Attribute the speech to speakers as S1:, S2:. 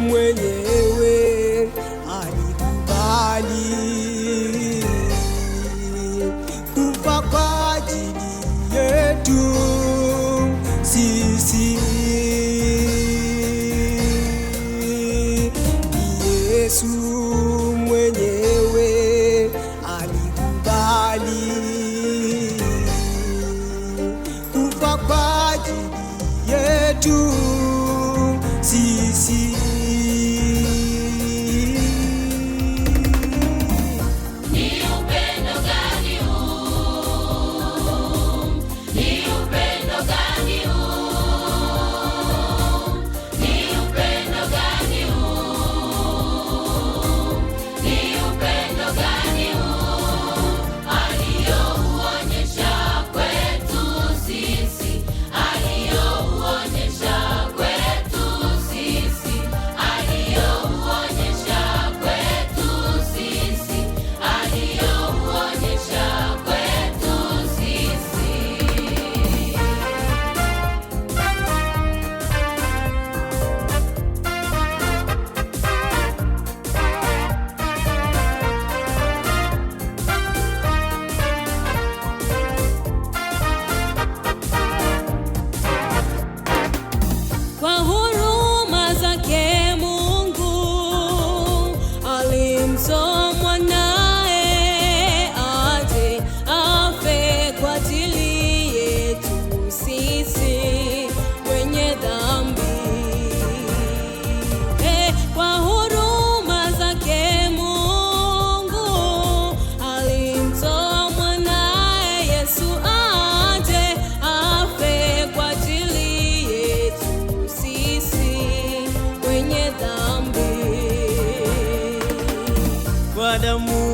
S1: mwenyewe alikubali kufa kwa ajili yetu sisi. Yesu mwenyewe alikubali kufa kwa ajili yetu sisi.
S2: Ni upendo gani huu? Ni upendo gani huu? Ni upendo gani huu? Ni upendo gani huu? Aliyouonyesha kwetu sisi, aliyouonyesha kwetu sisi, aliyouonyesha kwetu sisi, aliyouonyesha kwetu sisi.
S3: Kwa huruma zake Mungu alimtoa mwanae aje afe kwa ajili yetu sisi wenye dhambi. Kwa huruma zake Mungu alimtoa mwanae Yesu aje afe kwa ajili yetu sisi wenye dhambi.
S4: Kwa damu